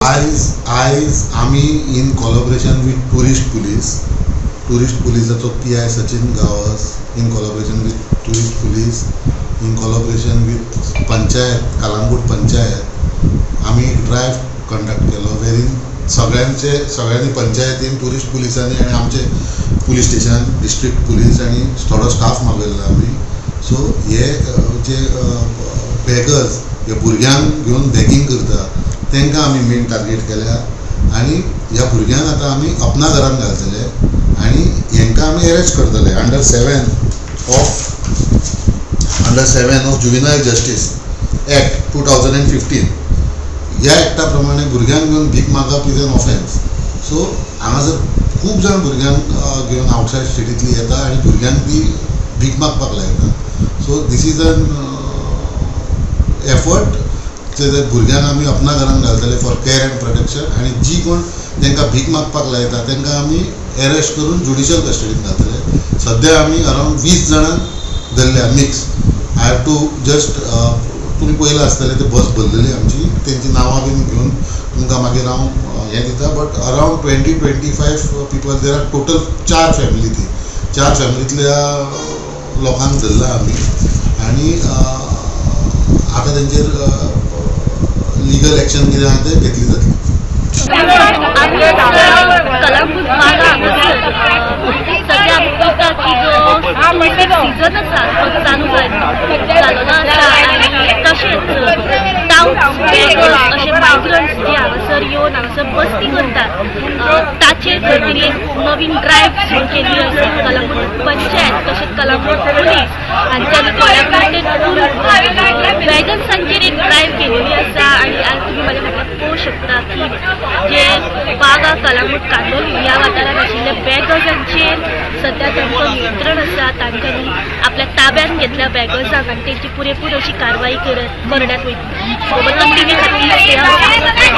आयज आमी in collaboration with tourist police, tourist पुलिसाचो PI Sachin Gawas, in collaboration with tourist police, in collaboration with panchayat, Calangute panchayat, आमी drive conduct केलो वेरीन सगळ्यांचे सगळ्यांनी, पंचायतीन, tourist पुलिसांनी आनी आमचे पुलीस स्टेशन, डिस्ट्रिक्ट पुलीस आनी थोडो स्टाफ मागयल्लो आमी. सो हे जे बेगर्स हे भुरग्यांक घेवन बेगींग करता, तांकां आमी मेन टार्गेट केल्या आनी ह्या भुरग्यांक आतां आमी अपना घरान घालतले आनी हेंकां आमी एरेस्ट करतले under 7 of Juvenile Justice Act 2015. ह्या एक्टा प्रमाणे भुरग्यांक घेवन भीक मागप is an offence. सो हांगासर खूब जाण भुरग्यांक घेवन आवटसायड स्टेटींतली येता आनी भुरग्यांक ती भीक मागपाक लायता. So this is an effort ते भुरग्यांक आमी अपना घरान घालतले फॉर केअर अँड प्रोटेक्शन आनी जी कोण तांकां भीक मागपाक लायता, तांकां आमी एरेस्ट करून ज्युडिशियल कस्टडीन घालतले. सद्या आमी अरावंड 20 जाणांक धरल्या mix. I have to just, तुमी पयलां आसतलें, ते बस भरलेली आमची, तेंची नांवां बीन घेवन तुमकां मागीर हांव हें दिता, but around 20-25 people there are. Total चार फॅमिली, ती चार फॅमिलींतल्या लोकांक धरला आमी आनी आतां तेंचेर लिगल एक्शन कितें आहा तें घेतली जातली. आमी कलंगूट बागा हांगासर सद्या आमी पळयता की जो सीझन आसा तो चालू जाल्लो आसा आनी तशेंच टाउट बेगर्स अशे मायग्रंट्स जे हांगासर येवन हांगासर बस्ती करतात, ताचेर खातीर एक नवीन ड्रायव्ह सुरू केल्ली आसा. कलंगूट पंचायत तशेंच कलंगूट पुलीस हांच्यांनी कोलॅबरेटेड करून वेगन्सांचेर एक ड्रायव्ह केलेली आसा आनी आज तुमी म्हाज्या फाटल्यान पळोवंक शकता की जे बागा, कलंगूट, कांदोली ह्या वाठारांत आशिल्ले बेगर्सांचेर सद्या तांचो नियंत्रण आसा. तांच्यांनी आपल्या ताब्यात घेतल्या बेगर्सांक आनी तेंची पुरेपूर अशी कारवाई करण्यात वयतली. गोमंतक टीव्ही खातीर.